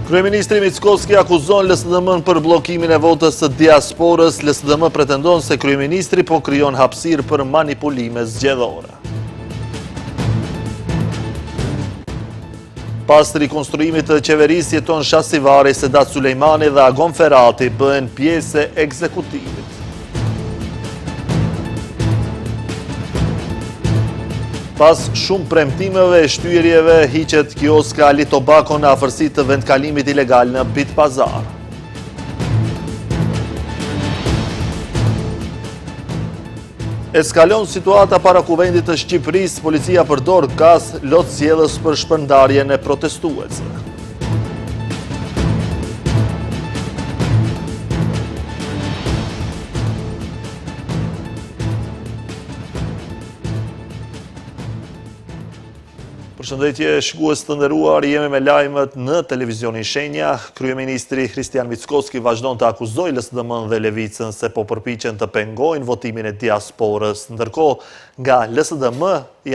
Kryeministri Mickoski akuzon LSDM-në për bllokimin e votës së diasporës. LSDM pretendon se kryeministri po krijon hapësirë për manipulime zgjedhore. Pas rikonstruimit të qeverisë, Jeton Shasivari, Sedat Sulejmani dhe Agon Ferati bëhen pjesë e ekzekutivit. Pas shumë premtimeve e shtyrjeve, hiqet kioska Ali Tobako në afërsi të vendkalimit ilegal në Bit Pazar. Eskalon situata para Kuvendit të Shqipërisë, policia përdor gaz lotsjellës për shpërndarjen e protestuesve. Përshëndetje shikues të nderuar, jemi me lajmet në televizionin Shenja. Kryeministri Hristijan Mickoski vazhdon të akuzojë LSDM-në dhe Levicën se po përpiqen të pengojnë votimin e diasporës. Ndërkohë, nga LSDM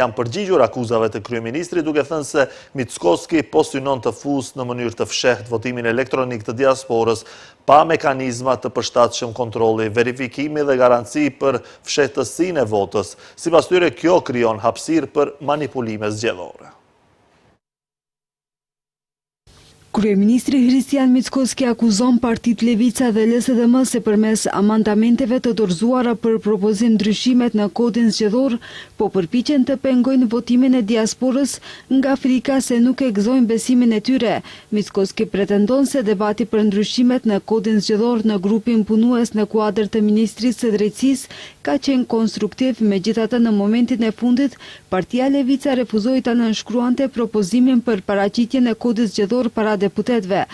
janë përgjigjur akuzave të kryeministrit duke thënë se Mickoski po synon të fusë në mënyrë të fshehtë votimin elektronik të diasporës pa mekanizma të përshtatshëm kontrolli, verifikimi dhe garanci për fshehtësinë e votës. Sipas tyre, kjo krijon hapësirë për manipulime zgjedhore. Kryeministri Hristijan Mickoski akuzon partitë Levica dhe LSDM se përmes amandamenteve të dorëzuara për propozim ndryshimet në Kodin Zgjedhor po përpiqen të pengojnë votimin e diasporës nga frika se nuk e gëzojnë besimin e tyre Mickoski pretendon se debati për ndryshimet në Kodin Zgjedhor në grupin punues në kuadër të Ministrisë së Drejtësisë ka qenë konstruktiv, megjithatë në momentin e fundit partia Levica refuzoi ta nënshkruante propozimin për paraqitjen e Kodit Zgjedhor para deputetëve.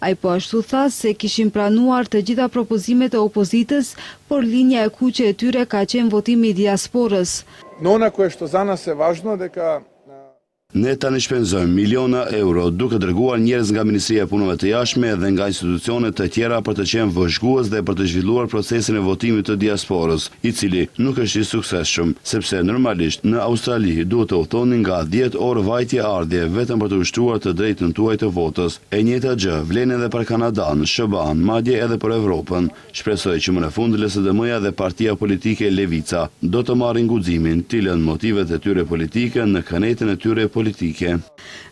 Ai po ashtu tha se kishin pranuar të gjitha propozimet e opozitës, por linja e kuqe e tyre ka qenë votimi i diasporës. Но она кое што за нас е важно дека Ne tani shpenzojmë miliona euro duke dërguar njerëz nga Ministria e Punëve të Jashtme dhe nga institucione të tjera për të qenë vëzhgues dhe për të zhvilluar procesin e votimit të diasporës, i cili nuk është i suksesshëm, sepse normalisht në Australi duhet të udhëtoni nga dhjetë orë vajtje-ardhje vetëm për të ushtruar të drejtën tuaj të votës. E njëjta gjë vlen edhe për Kanadanë, SHBA-në, madje edhe për Evropën. Shpresoj që më në fund LSDM-ja dhe partia politike Levica do të marrin guximin t'i lënë motivet e tyre politike në kënetën e tyre politike.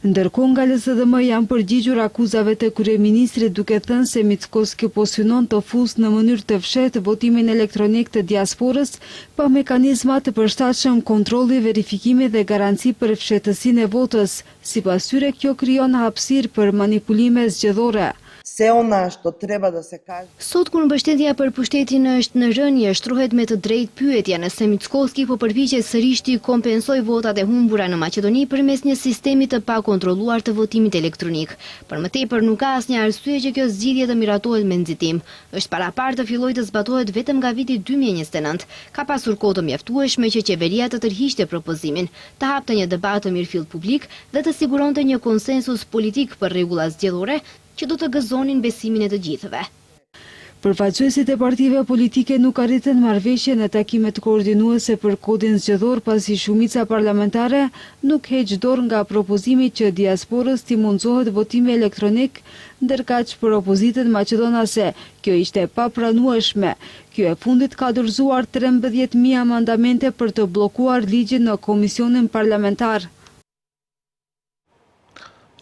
Ndërkohë nga LSDM janë përgjigjur akuzave të kryeministrit duke thënë se Mickoski po synon të fusë në mënyrë të fshehtë votimin elektronik të diasporës pa mekanizma të përshtatshëm kontrolli, verifikimi dhe garanci për fshehtësinë e votës. Sipas tyre kjo krijon hapësirë për manipulime zgjedhore. Се она што треба да се каже. Sot kur mbështetja për pushtetin është në rënie, shtrohet me të drejtë pyetja nëse Mickoski po përpiqet sërish t'i kompensojë votat e humbura në Maqedoni përmes një sistemi të pakontrolluar të votimit elektronik. Për më tepër, nuk ka asnjë arsye që kjo zgjidhje të miratohet me nxitim. Është paraparë të fillojë të zbatohet vetëm nga viti 2029. Ka pasur kohë të mjaftueshme që qeveria të tërhiqte propozimin, të hapte një debat të mirëfilltë publik dhe të siguronte një konsensus politik për rregulla zgjedhore që do të gëzonin besimin e të gjithëve. Përfaqësuesit e partive politike nuk arritën marrëveshje në takimet koordinuese për Kodin Zgjedhor pasi shumica parlamentare nuk heq dorë nga propozimi që diasporës t'i mundësohet votimi elektronik, ndërkaq për opozitën maqedonase kjo ishte e papranueshme. Kjo e fundit ka dorëzuar 13.000 amendamente për të bllokuar ligjin në Komisionin Parlamentar.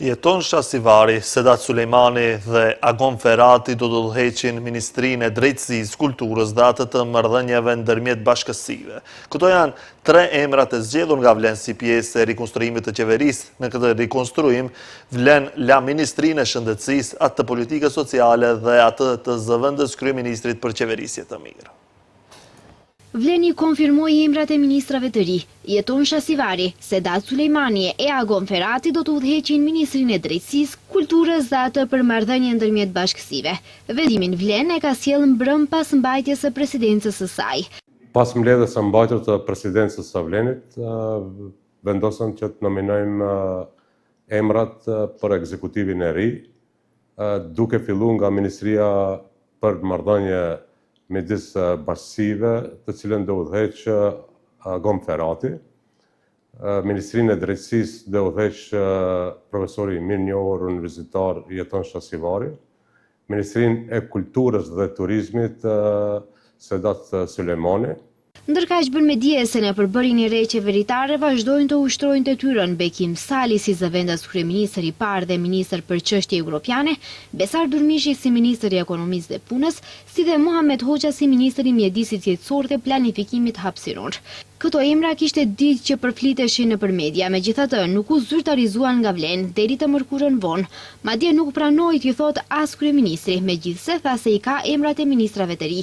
Jeton Shasivari, Sedat Sulejmani dhe Agon Ferati do të udhëheqin Ministrinë e Drejtësisë, Kulturës dhe atë të Marrëdhënieve ndërmjet bashkësive. Këto janë tre emrat e zgjedhur nga Vlen si pjesë e rikonstruimit të qeverisë. Në këtë rikonstruim, Vlen la Ministrinë e Shëndetësisë, atë të Politikës Sociale dhe atë të zëvendëskryeministrit për qeverisje të mirë. Vleni konfirmoi emrat e ministrave të ri. Jeton Shasivari, Sedat Sulejmani e Agon Ferati do të udhëheqin Ministrinë e Drejtësisë, Kulturës dhe atë për marrëdhënie ndërmjet bashkësive. Vendimin Vlen e ka sjellë mbrëm pas mbajtjes së presidencës së saj. Pas mbledhjes së mbajtur të presidencës së Vlenit, vendosëm që të nominojmë emrat për ekzekutivin e ri, duke fillu nga Ministria për Marrëdhënie midis bashkësive, të cilën do udhëheq Agon Ferati. Ministrinë e Drejtësisë do e udhëheqë profesori i mirënjohur universitar Jeton Shasivari, Ministrinë e Kulturës dhe Turizmit Sedat Sulejmani. Ndërkaq bën me dije se në përbërjen e re qeveritare vazhdojnë të ushtrojnë detyrën Bekim Sali si zëvendës kryeministër i parë dhe ministër për çështje europiane, Besar Durmishi si ministër i Ekonomisë dhe Punës, si dhe Muhamet Hoxha si ministër i Mjedisit Jetësor dhe Planifikimit Hapësinor. Këto emra kishte ditë që përfliteshin nëpër media, megjithatë nuk u zyrtarizuan nga vlen deri të mërkurën vonë. Madje nuk pranoi t'i thotë as kryeministri, megjithëse tha se i ka emrat e ministrave të ri.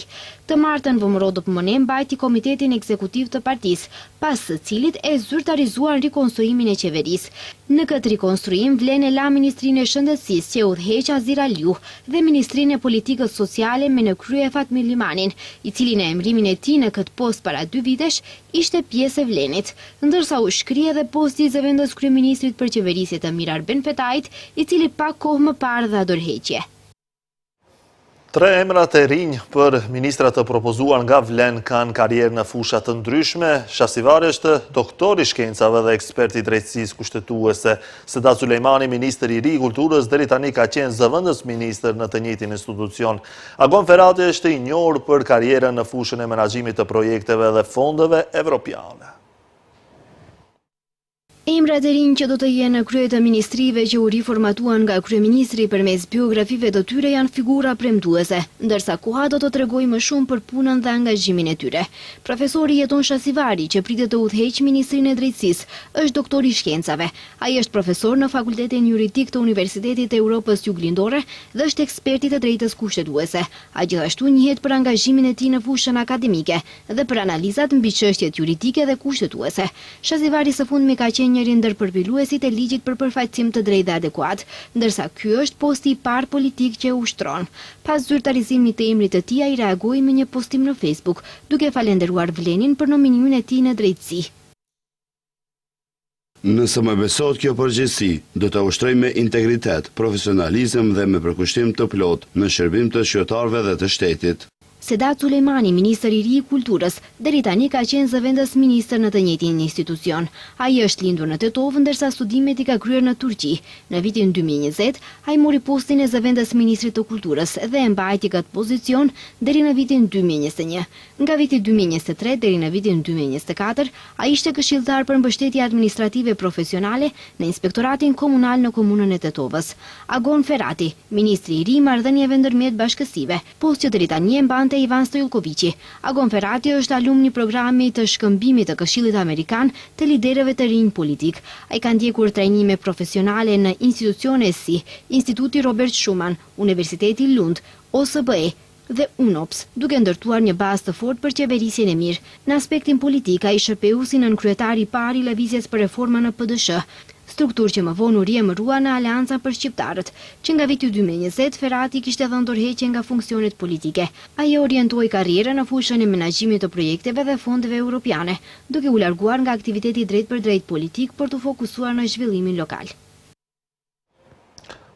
Të martën VMRO-DPMNE mbajti Komitetin Ekzekutiv të partisë, pas së cilit e zyrtarizuan rikonstruimin e qeverisë. Në këtë rikonstruim vlen e la Ministrinë e Shëndetësisë që e udhëheq Azir Aliu dhe Ministrinë e Politikës Sociale me në krye Fatmir Limanin, i cili në emërimin e tij në këtë post para dy vitesh ishte pjesë e VLEN-it. Ndërsa u shkri edhe posti i zëvendëskryeministrit për qeverisje të mirë Arben Fetait, i cili pak kohë më parë dha dorëheqje. Tre emrat e rinj për ministra të propozuar nga VLEN kanë karrierë në fusha të ndryshme. Shasivari është doktor i shkencave dhe ekspert i drejtësisë kushtetuese. Sedat Sulejmani, ministër i ri i kulturës, deri tani ka qenë zëvendës ministër në të njëjtin institucion. Agon Ferati është i njohur për karrierën në fushën e menaxhimit të projekteve dhe fondeve evropiane. Emrat e rinj që do të jenë në krye të ministrive që u riformatuan nga kryeministri përmes biografive të tyre janë figura premtuese, ndërsa koha do të tregojë më shumë për punën dhe angazhimin e tyre. Profesori Jeton Shasivari, që pritet të udhëheqë Ministrinë e Drejtësisë, është doktor i shkencave. Ai është profesor në Fakultetin Juridik të Universitetit të Europës Juglindore dhe është ekspert i të drejtës kushtetuese. Ai gjithashtu njihet për angazhimin e tij në fushën akademike dhe për analizat mbi çështjet juridike dhe kushtetuese. Shasivari së fundmi ka qenë njëri ndër përpiluesit e ligjit për përfaqësim të drejtë dhe adekuat, ndërsa ky është posti i parë politik që e ushtron. Pas zyrtarizimit të emrit të tij ai reagoi me një postim në Facebook, duke falenderuar VLEN-in për nominimin e tij në drejtësi. Nëse më besohet kjo përgjegjësi, do ta ushtroj me integritet, profesionalizëm dhe me përkushtim të plotë në shërbim të qytetarëve dhe të shtetit. Sedat Sulejmani, ministër i ri i Kulturës, deri tani ka qenë zëvendës ministër në të njëjtin institucion. Ai është lindur në Tetovë, ndërsa studimet i ka kryer në Turqi. Në vitin 2020, ai mori postin e zëvendës ministrit të Kulturës dhe e mbajti këtë pozicion deri në vitin 2021. Nga viti 2023 deri në vitin 2024, ai ishte këshilltar për mbështetje administrative profesionale në Inspektoratin Komunal në Komunën e Tetovës. Agon Ferati, ministri i ri i Marrëdhënieve ndërmjet Bashkësive, post që deri tani e mbante Ivan Stojilkoviqi. Agon Ferati është alumn i programit të shkëmbimit të Këshillit Amerikan të Liderëve të Rinj Politikë. Ai ka ndjekur trajnime profesionale në institucione si Instituti Robert Schuman, Universiteti Lund, OSBE, dhe UNOPS, duke ndërtuar një bazë të fortë për qeverisjen e mirë. Në aspektin politik, ai shërbeu si nënkryetari i parë i Lëvizjes për Reforma në PDSH, strukturë që më vonë u riemërua në Aleanca për Shqiptarët. Që nga viti 2020, Ferati kishte dhënë dorëheqje nga funksionet politike. Ai e orientoi karrierën në fushën e menaxhimit të projekteve dhe fondeve europiane, duke u larguar nga aktiviteti i drejtpërdrejtë politik për t'u fokusuar në zhvillimin lokal.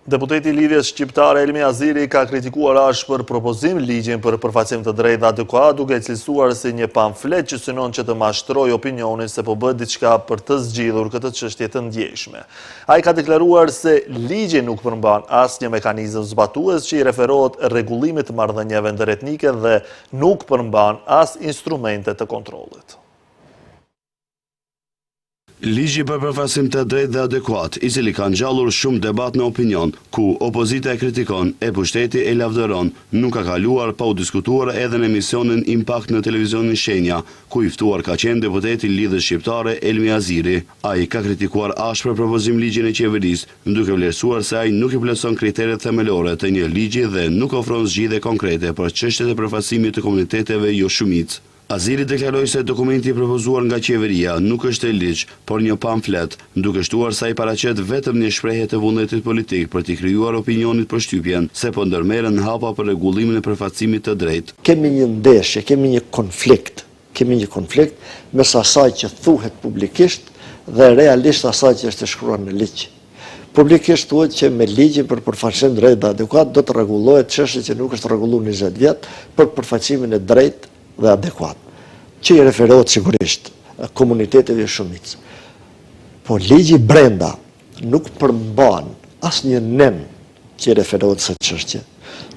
Deputeti i Lidhjes Shqiptare Elmi Aziri ka kritikuar ashpër propozim ligjin për përfaqësim të drejtë dhe adekuat duke e cilësuar si një pamflet që synon që të mashtrojë opinionin se po bëhet diçka për të zgjidhur këtë çështje të ndjeshme. Ai ka deklaruar se ligji nuk përmban asnjë mekanizëm zbatues që i referohet rregullimit të marrëdhënieve ndëretnike dhe nuk përmban as instrumente të kontrollit. Ligji për përfaqësim të drejtë dhe adekuat, i cili ka ngjallur shumë debat në opinion, ku opozita e kritikon e pushteti e lavdëron, nuk ka kaluar pa u diskutuar edhe në emisionin Impakt në televizionin Shenja, ku i ftuar ka qenë deputeti i Lidhjes Shqiptare Elmi Aziri. Ai ka kritikuar ashpër propozim-ligjin e qeverisë, duke vlerësuar se ai nuk i plotëson kriteret themelore të një ligji dhe nuk ofron zgjidhje konkrete për çështjet e përfaqësimit të komuniteteve jo-shumicë. Aziri deklaroi se dokumenti i propozuar nga qeveria nuk është ligj, por një pamflet, duke shtuar se ai paraqet vetëm një shprehje të vullnetit politik për t'i krijuar opinionit përshtypjen se po ndërmerren hapa për rregullimin e përfaqësimit të drejtë. Kemi një ndeshje, kemi një konflikt, kemi një konflikt mes asaj që thuhet publikisht dhe realisht asaj që është e shkruar në ligj. Publikisht thuhet që me ligjin për përfaqësim të drejtë dhe adekuat do të rregullohet çështje që nuk është rregulluar 20 vjet për përfaqësimin e drejtë dhe adekuat, që i referohet sigurisht komuniteteve jo shumicë. Po ligji brenda nuk përmban asnjë nen që i referohet kësaj çështje,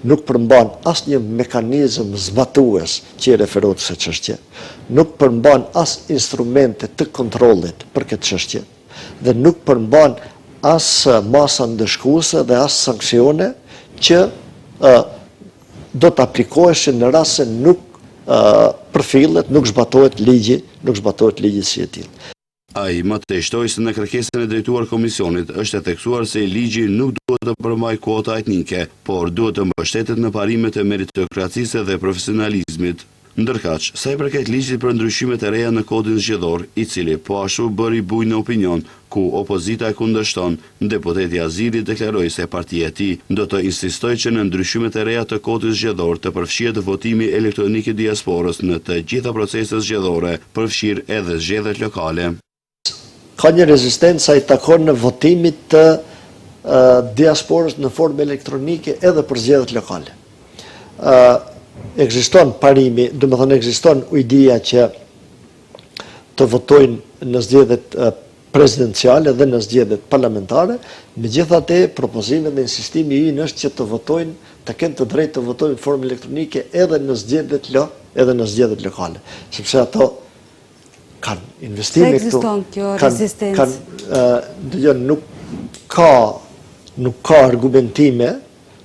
nuk përmban asnjë mekanizëm zbatues që i referohet kësaj çështje, nuk përmban as instrumente të kontrollit për këtë çështje dhe nuk përmban as masa ndëshkuese dhe as sanksione që do të aplikoheshin në rast se nuk përfillet, nuk zbatohet ligji, nuk zbatohet ligji si i tillë. Ai, më tej shtoi se në kërkesën e drejtuar Komisionit është e theksuar se ligji nuk duhet të përmbajë kuota etnike, por duhet të mbështetet në parimet e meritokracisë dhe profesionalizmit. Ndërkaq, sa i përket ligjit për ndryshimet e reja në Kodin Zgjedhor, i cili po ashtu bëri bujë në opinion, ku opozita e kundërshton, deputeti Aziri deklaroi se partia e tij do të insistojë që në ndryshimet e reja të Kodit Zgjedhor të përfshihet votimi elektronik i diasporës në të gjitha proceset zgjedhore, përfshirë edhe zgjedhjet lokale. Ka një rezistencë sa i takon votimit të diasporës në formë elektronike edhe për zgjedhjet lokale. Ekziston parimi, domethënë ekziston ideja që të votojnë në zgjedhjet presidenciale dhe në zgjedhjet parlamentare, megjithatë propozimi dhe insistimi ynë është që të votojnë, të kenë të drejtë të votojnë në formë elektronike edhe në zgjedhjet lo, edhe në zgjedhjet lokale, sepse ato kanë investime këtu. Ekziston kjo rezistencë? Kanë, dëgjo, nuk ka, nuk ka argumentime,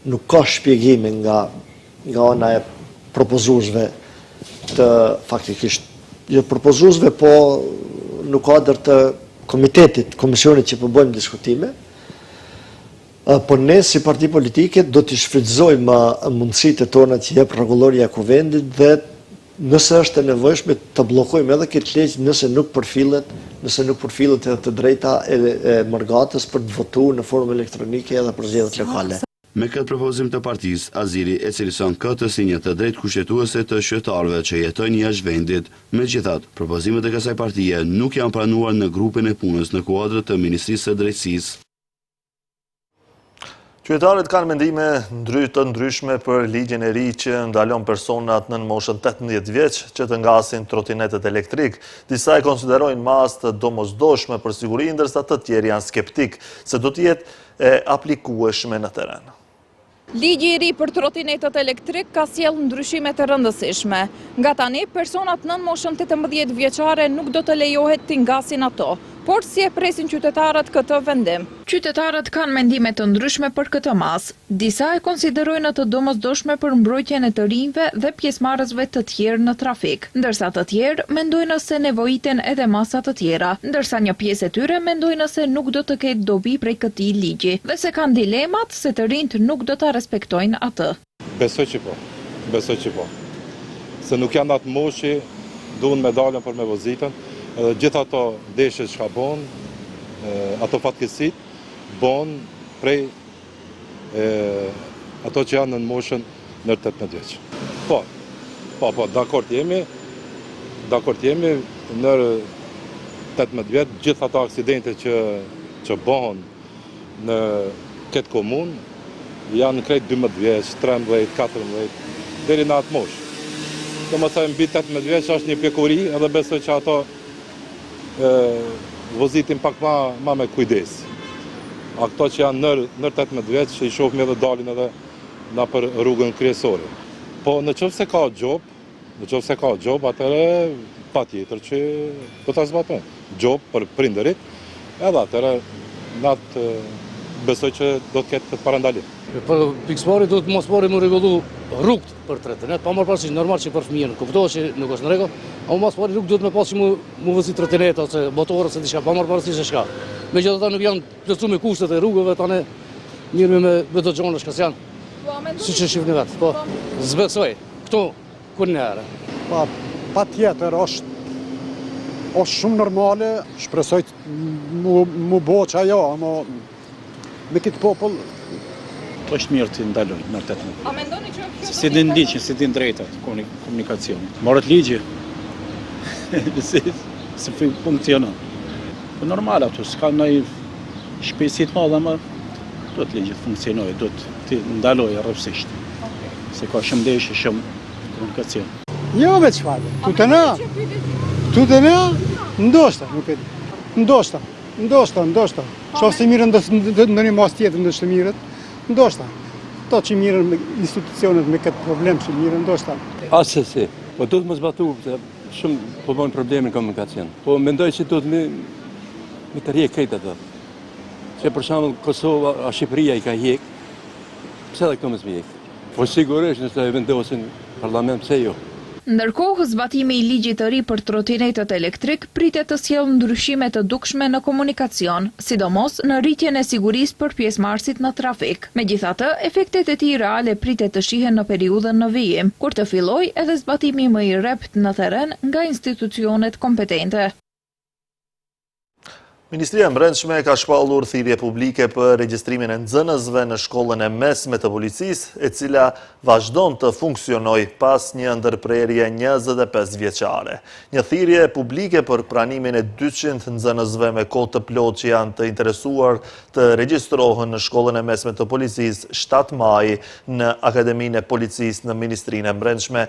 nuk ka shpjegime nga nga ana e propozuesve të faktikisht jo propozuesve, po në kuadër të komitetit, komisionit që po bëjmë diskutime, po ne si parti politike do t'i shfrytëzojmë mundësitë tona që jep rregullorja e kuvendit dhe nëse është e nevojshme të bllokojmë edhe këtë ligj nëse nuk përfillet, nëse nuk përfillet edhe të drejta e, e mërgatës për të votuar në formë elektronike edhe për zgjedhjet lokale. Me këtë propozim të partisë, Aziri e cilëson këtë si një të drejtë kushtetuese të qytetarëve që jetojnë jashtë vendit. Megjithatë, propozimet e kësaj partie nuk janë pranuar në grupin e punës në kuadër të Ministrisë së Drejtësisë. Qytetarët kanë mendime ndry të ndryshme për ligjin e ri që ndalon personat nën moshën 18 vjeç që të ngasin trotinetët elektrik. Disa e konsiderojnë masë të domosdoshme për siguri, ndërsa të tjerë janë skeptikë se do të jetë e aplikueshme në terren. Ligji i ri për trotinetët elektrik ka sjellë ndryshime të rëndësishme. Nga tani, personat nën moshën 18 vjeçare nuk do të lejohet t'i ngasin ato. Por si e presin qytetarët këtë vendim? Qytetarët kanë mendime të ndryshme për këtë masë. Disa e konsiderojnë të domosdoshme për mbrojtjen e të rinjve dhe pjesëmarrësve të tjerë në trafik, ndërsa të tjerë mendojnë se nevojiten edhe masa të tjera, ndërsa një pjesë e tyre mendojnë se nuk do të ketë dobi prej këtij ligji dhe se kanë dilemat se të rinjtë nuk do ta respektojnë atë. Besoj që po. Besoj që po. Se nuk janë n'atë moshë që duhen me dalën për me vozitën, edhe gjithë ato ndeshjet çka bon, ato fatkeqësitë, bon prej e ato që janë nën moshën nën 18 vjeç. Po, po, po, dakord jemi, dakord jemi, nën 18 vjet, gjithë ato aksidente që, që bohen në këtë komunë, janë krejt 12 vjeç, 13, 14, deri në atë moshë. Domethënë, mbi 18 vjeç është një pjekuri edhe besoj që ato vozitin pak ma, ma me kujdes. A këto që janë nër, nër 18 vjeç, që i shohim edhe dalin edhe nëpër rrugën kryesore. Po në qoftë se ka gjobë, në qoftë se ka gjobë, atëherë patjetër që do ta zbatojnë. Gjobë për prindërit, edhe atëherë në atë besoj që do të ketë parandalim. Po pikësëpari duhet më së pari me rregullu rrugët për trotinet, pa marrë parasysh normal që për fëmijën, kuptohet që nuk është në rregull, ama më së pari rrugët duhet me pas që mu mu vozit trotinet ose motor ose diçka, pa marrë parasysh se çka. Megjithatë nuk janë plotësuar me kushtet e rrugëve tani mirë me me do gjëra çka janë. Po, siç e shihni vetë, po. S'besoj. Këtu kurrnjëherë. Pa, patjetër është është shumë normale, shpresoj mu, mu bo që ajo, ama Me këtë popull është mirë të ndalojnë nën 18. A mendoni që kjo do S'i din ligjin, s'i din drejtat komunikacionit. Varet ligji. si si funksionon. Po normal ato s'ka ndonjë shpejtësi të madhe, ama duhet ligji të funksionojë, duhet të ndalojë rreptësisht. Se ka shumë ndeshje, shumë komunikacion. Jo me çfarë? Këtu te na. Këtu te na? Ndoshta, nuk e di. Ndoshta. Ndoshta, ndoshta. Qoftë se mirren ndonjë masë tjetër ndoshta mirret, ndoshta. Ato që mirren me institucionet me këtë problem që mirren, ndoshta. Asesi, po duhet me zbatu, shumë po bëjnë probleme në komunikacion. Po mendoj që duhet me, me tërhjek krejt ato. Që për shembull Kosova, a Shqipëria i ka hjek, pse edhe këto mos me hjek? Po sigurisht nëse e vendosin parlament, pse jo? Ndërkohë, zbatimi i ligjit të ri për trotinetët elektrik pritet të sjellë ndryshime të dukshme në komunikacion, sidomos në rritjen e sigurisë për pjesëmarrësit në trafik. Megjithatë, efektet e tij reale pritet të shihen në periudhën në vijim, kur të fillojë edhe zbatimi më i rreptë në terren nga institucionet kompetente. Ministria e Brendshme ka shpallur thirrje publike për regjistrimin e nxënësve në shkollën e mesme të policisë, e cila vazhdon të funksionojë pas një ndërprerje 25 vjeçare. Një thirrje publike për pranimin e 200 nxënësve me kohë të plotë që janë të interesuar të regjistrohen në shkollën e mesme të policisë 7 maji në Akademinë e Policisë në Ministrinë e Brendshme,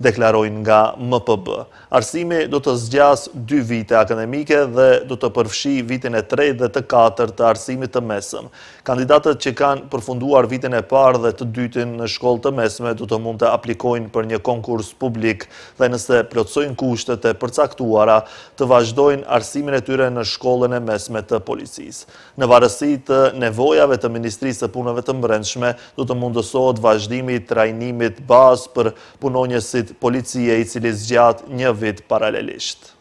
deklarojnë nga MPB. Arsimi do të zgjasë dy vite akademike dhe do të përfshijë vitin e tretë dhe të katërt të arsimit të mesëm. Kandidatët që kanë përfunduar vitin e parë dhe të dytin në shkollë të mesme do të mund të aplikojnë për një konkurs publik dhe nëse plotësojnë kushtet e përcaktuara, të vazhdojnë arsimin e tyre në shkollën e mesme të policisë. Në varësi të nevojave të Ministrisë së Punëve të Brendshme, do të mundësohet vazhdimi i trajnimit bazë për punonjësit policie i cili zgjat një vit paralelisht.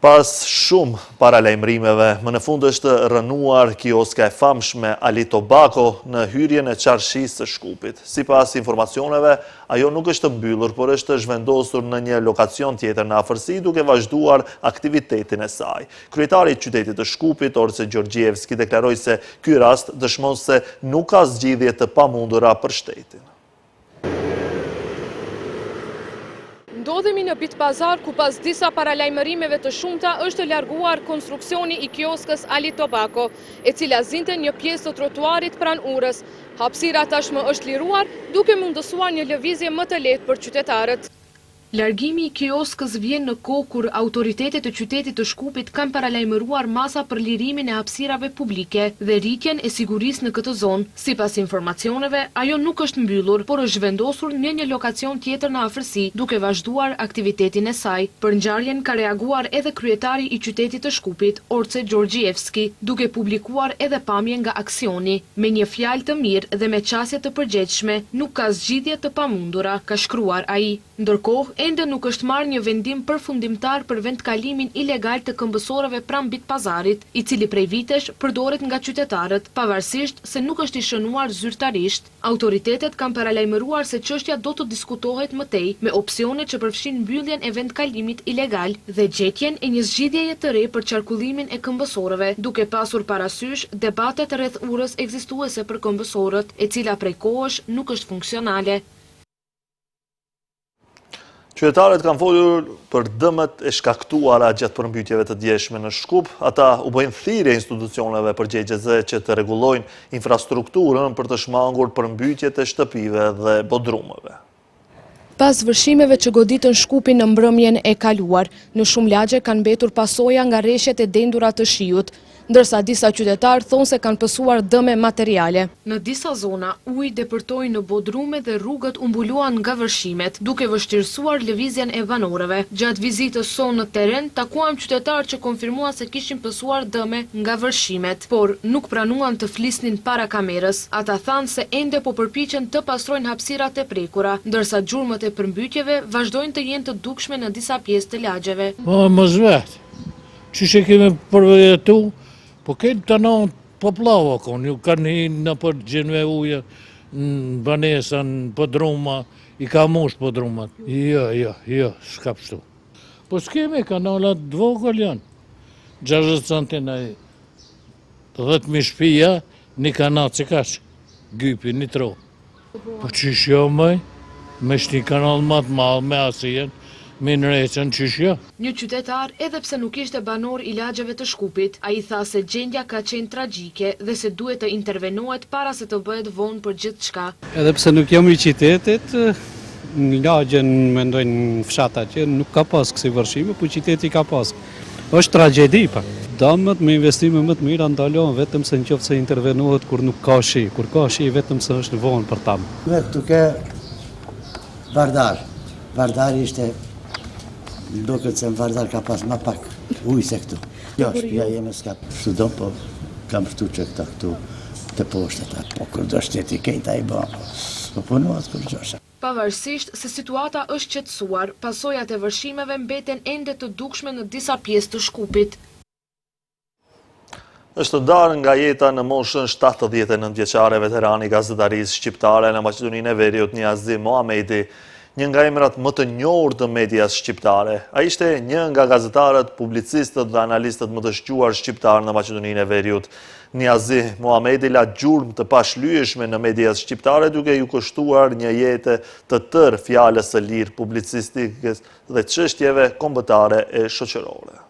Pas shumë paralajmërimeve, më në fund është rrënuar kioska e famshme Ali Tobako në hyrjen e çarshisë së Shkupit. Sipas informacioneve, ajo nuk është mbyllur, por është zhvendosur në një lokacion tjetër në afërsi duke vazhduar aktivitetin e saj. Kryetari i qytetit të Shkupit, Orce Gjorgjievski, deklaroi se ky rast dëshmon se nuk ka zgjidhje të pamundura për shtetin. Ndodhemi në Bit Pazar ku pas disa paralajmërimeve të shumta është larguar konstruksioni i kioskës Ali Tobako, e cila zinte një pjesë të trotuarit pranë urës. Hapësira tashmë është liruar, duke mundësuar një lëvizje më të lehtë për qytetarët. Largimi i kioskës vjen në kohë kur autoritetet e qytetit të Shkupit kanë paralajmëruar masa për lirimin e hapësirave publike dhe rritjen e sigurisë në këtë zonë. Sipas informacioneve, ajo nuk është mbyllur, por është zhvendosur në një lokacion tjetër në afërsi, duke vazhduar aktivitetin e saj. Për ngjarjen ka reaguar edhe kryetari i qytetit të Shkupit, Orce Gjorgjievski, duke publikuar edhe pamje nga aksioni. Me një fjalë të mirë dhe me qasje të përgjegjshme, nuk ka zgjidhje të pamundura, ka shkruar ai. Ndërkohë, ende nuk është marrë një vendim përfundimtar për vendkalimin ilegal të këmbësorëve pranë Bit Pazarit, i cili prej vitesh përdoret nga qytetarët, pavarësisht se nuk është i shënuar zyrtarisht. Autoritetet kanë paralajmëruar se çështja do të diskutohet më tej, me opsione që përfshijnë mbylljen e vendkalimit ilegal dhe gjetjen e një zgjidhjeje të re për qarkullimin e këmbësorëve, duke pasur parasysh debatet rreth urës ekzistuese për këmbësorët, e cila prej kohësh nuk është funksionale. Qytetarët kanë folur për dëmet e shkaktuara gjatë përmbytjeve të djeshme në Shkup. Ata u bëjnë thirrje institucioneve përgjegjëse që të rregullojnë infrastrukturën për të shmangur përmbytjet e shtëpive dhe bodrumeve. Pas vërshimeve që goditën Shkupin në mbrëmjen e kaluar, në shumë lagje kanë mbetur pasoja nga reshjet e dendura të shiut. Ndërsa disa qytetarë thonë se kanë pësuar dëme materiale. Në disa zona, uji depërtoi në bodrume dhe rrugët u mbuluan nga vërshimet, duke vështirësuar lëvizjen e banorëve. Gjatë vizitës sonë në terren, takuam qytetarë që konfirmuan se kishin pësuar dëme nga vërshimet, por nuk pranuan të flisnin para kamerës. Ata thanë se ende po përpiqen të pastrojnë hapësirat e prekura, ndërsa gjurmët e përmbytjeve vazhdojnë të jenë të dukshme në disa pjesë të lagjeve. Po, mos vet. Qysh e kemi përjetu, po këtë të në poplava konë, ju kanë hi nëpër gjenve ujë, në banesa, në podruma, i ka mush podrumat. Jo, jo, jo, s'ka pështu. Po s'kemi, kanalat të vogël janë, 60 centin e 10.000 shpia, një kanal që kaq, gypi, një tro. Po qysh jo moj, me shti kanal ma të madh, me asijen, me nreqën, qysh jo. Një qytetar, edhe pse nuk ishte banor i lagjeve të Shkupit, ai tha se gjendja ka qenë tragjike dhe se duhet të intervenohet para se të bëhet vonë për gjithçka. Edhe pse nuk jam i qytetit, Në lagje, mendoj në fshat atje, nuk ka pas kësi vërshime, po qyteti ka pas. Është tragjedi pak. Dëmet me investime më të mira ndalohen vetëm se në qoftë se intervenohet kur nuk ka shi. Kur ka shi vetëm se është vonë për ta. Me këtu ke Vardar. Vardari ishte, më duket se në Vardar ka pas ma pak ujë se këtu. Jo, shpia jeme s'ka pshtu dom, po kam pshtu që këta këtu të poshtë ata. Po kur do shteti kejta i bo, po punohet kurgjo. Pavarësisht se situata është qetësuar, pasojat e vërshimeve mbeten ende të dukshme në disa pjesë të Shkupit. Është ndarë nga jeta në moshën 79 vjeçare veterani i gazetarisë shqiptare në Maqedoninë e Veriut Nijazi Muhamedi, një nga emrat më të njohur të medias shqiptare. Ai ishte një nga gazetarët, publicistët dhe analistët më të shquar shqiptarë në Maqedoninë e Veriut. Nijazi Muhamedi la gjurmë të pashlyeshme në medias shqiptare duke iu kushtuar një jetë të tërë fjalës së lirë, publicistikës dhe çështjeve kombëtare e shoqërore.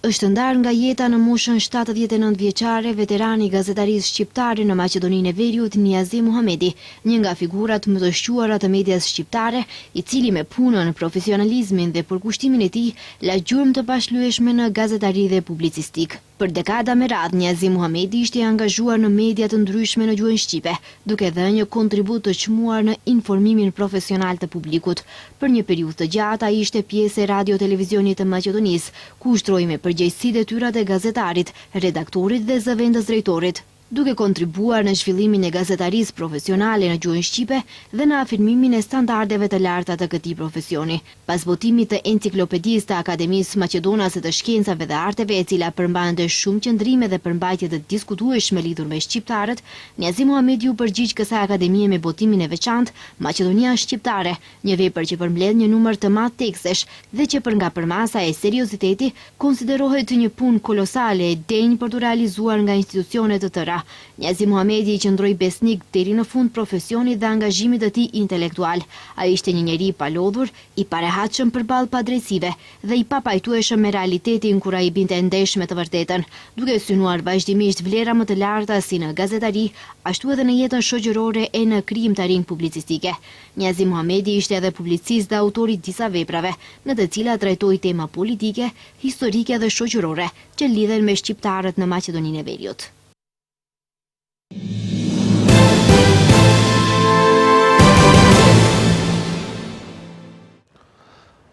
Është ndarë nga jeta në moshën 79 vjeçare veterani i gazetarisë shqiptare në Maqedoninë e Veriut, Nijazi Muhamedi, një nga figurat më të shquara të medias shqiptare, i cili me punën, profesionalizmin dhe përkushtimin e tij la gjurmë të pashlyeshme në gazetari dhe publicistikë. Për dekada me radhë, Nijazi Muhamedi ishte i angazhuar në media të ndryshme në gjuhën shqipe, duke dhënë një kontribut të çmuar në informimin profesional të publikut. Për një periudhë të gjatë, ai ishte pjesë e Radio-Televizionit të Maqedonisë, ku ushtroi me përgjegjësi detyrat e gazetarit, redaktorit dhe zëvendësdrejtorit. duke kontribuar në zhvillimin e gazetarisë profesionale në gjuhën shqipe dhe në afirmimin e standardeve të larta të këtij profesioni. Pas botimit të Enciklopedisë të Akademisë Maqedonase të Shkencave dhe Arteve e cila përmbante shumë qëndrime dhe përmbajtje të diskutueshme lidhur me shqiptarët, Nijazi Muhamedi iu përgjigj kësaj akademie me botimin e veçantë Maqedonia Shqiptare, një vepër që përmbledh një numër të madh tekstesh dhe që për nga përmasa e serioziteti Konsiderohet një punë kolosale e denjë për t'u realizuar nga institucione të tëra. Nijazi Muhamedi i qëndroi besnik deri në fund profesionit dhe angazhimit të tij intelektual. Ai ishte një njeri i palodhur, i parehatshëm përballë padrejtësive dhe i papajtueshëm me realitetin kur ai binte ndesh me të vërtetën, duke synuar vazhdimisht vlera më të larta si në gazetari, ashtu edhe në jetën shoqërore e në krijimtarinë publicistike. Nijazi Muhamedi ishte edhe publicist dhe autor i disa veprave, në të cilat trajtoi tema politike, historike dhe shoqërore që lidhen me shqiptarët në Maqedoninë e Veriut.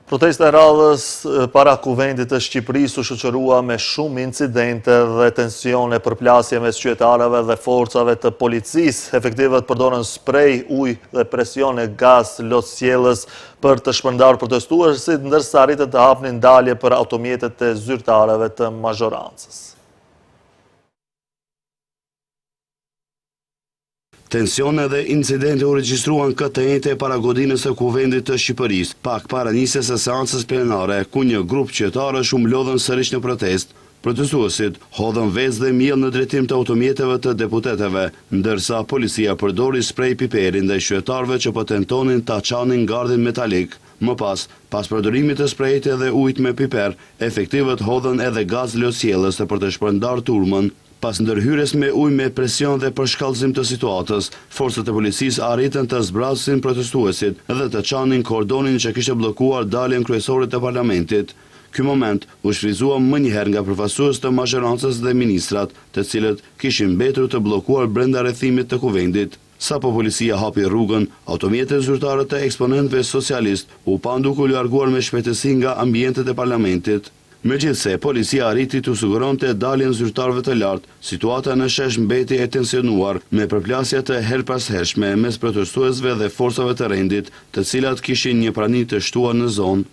Protesta e radhës para Kuvendit të Shqipërisë u shoqërua me shumë incidente dhe tensione përplasje mes qytetarëve dhe forcave të policisë. Efektivët përdorën sprej, ujë dhe presion e gaz lotsjellës për të shpërndarë protestuesit, ndërsa arritën të hapnin dalje për automjetet e zyrtarëve të mazhorancës. Tensione dhe incidente u regjistruan këtë të enjte para godinës së Kuvendit të Shqipërisë, pak para nisjes së seancës plenare, ku një grup qytetarësh u mblodhën sërish në protestë. Protestuesit hodhën vezë dhe miell në drejtim të automjeteve të deputetëve, ndërsa policia përdori sprej piperi ndaj qytetarëve që po tentonin ta çanin gardhin metalik. Më pas, pas përdorimit të sprejit dhe ujit me piper, efektivët hodhën edhe gaz lotsjellës për të shpërndarë turmën. Pas ndërhyrjes me ujë me presion dhe përshkallëzim të situatës, forcat e policisë arritën të zbrazin protestuesit dhe të çanin kordonin që kishte bllokuar daljen kryesore të parlamentit. Ky moment u shfrytëzua menjëherë nga përfaqësues të mazhorancës dhe ministrat, të cilët kishin mbetur të bllokuar brenda rrethimit të Kuvendit. Sapo policia hapi rrugën, automjetet zyrtare të eksponentëve socialistë u panë duke u larguar me shpejtësi nga ambientet e parlamentit. Megjithëse policia arriti t'u siguronte daljen zyrtarëve të lartë, situata në shesh mbeti e tensionuar, me përplasje të herëpashershme mes protestuesve dhe forcave të rendit, të cilat kishin një prani të shtuar në zonë.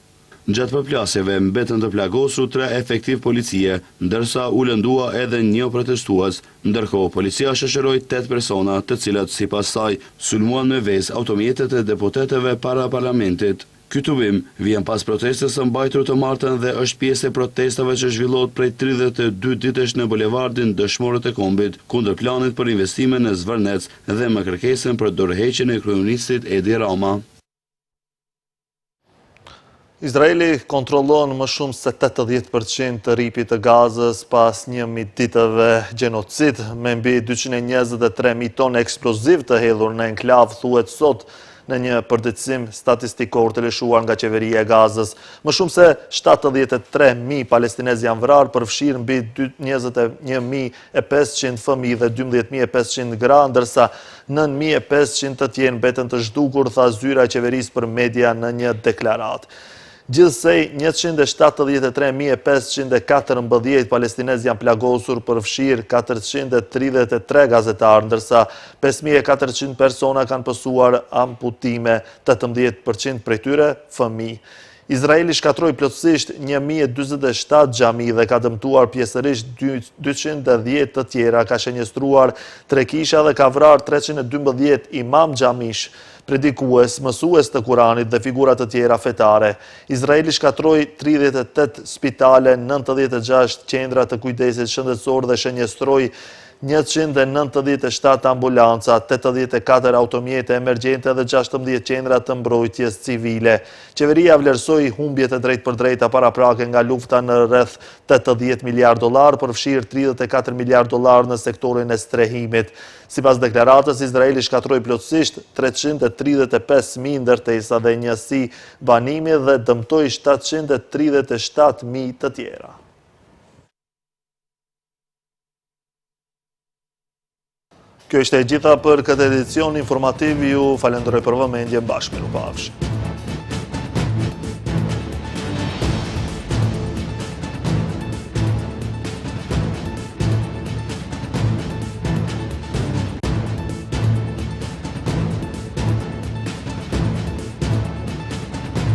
Gjatë përplasjeve mbetën të plagosur tre efektivë policie, ndërsa u lëndua edhe një protestues. Ndërkohë, policia shoqëroi tetë persona, të cilët, sipas saj, sulmuan me vezë automjetet e deputetëve para parlamentit. Ky tubim vjen pas protestës së mbajtur të martën dhe është pjesë e protestave që zhvillohet prej 32 ditësh në bulevardin Dëshmorët e Kombit kundër planit për investime në Zvërnec dhe me kërkesën për dorëheqjen e kryeministrit Edi Rama. Izraeli kontrollon më shumë se 80% të rripit të Gazës pas 1000 ditëve gjenocid me mbi 223.000 ton eksploziv të hedhur në enklavë, thuhet sot. Në një përditësim statistikor të lëshuar nga qeveria e Gazës, më shumë se 73.000 palestinezë janë vrarë, përfshirë mbi 21.500 fëmijë dhe 12.500 gra, ndërsa 9.500 të tjerë mbeten të zhdukur, tha zyra e qeverisë për media në një deklaratë. Gjithsej 173.514 palestinezë janë plagosur, përfshirë 433 gazetarë, ndërsa 5.400 persona kanë pësuar amputime, 18% prej tyre fëmijë. Izraeli shkatërroi plotësisht 1.047 xhami dhe ka dëmtuar pjesërisht 210 të tjera, ka shënjestruar tre kisha dhe ka vrarë 312 imam xhamish. predikues, mësues të Kuranit dhe figura të tjera fetare. Izraeli shkatërroi 38 spitale, 96 qendra të kujdesit shëndetësor dhe shënjestroi 197 ambulanca, 84 automjete emergjente dhe 16 qendra të mbrojtjes civile. Qeveria vlerësoi humbjet e drejtpërdrejta paraprake nga lufta në rreth 80 miliardë dollarë, përfshirë 34 miliardë dollarë në sektorin e strehimit. Sipas deklaratës, Izraeli shkatërroi plotësisht 335.000 ndërtesa dhe njësi banimi dhe dëmtoi 737.000 të tjera. Kjo ishte e gjitha për këtë edicion informativ, ju falënderoj për vëmendje, bashkë mirupafshim.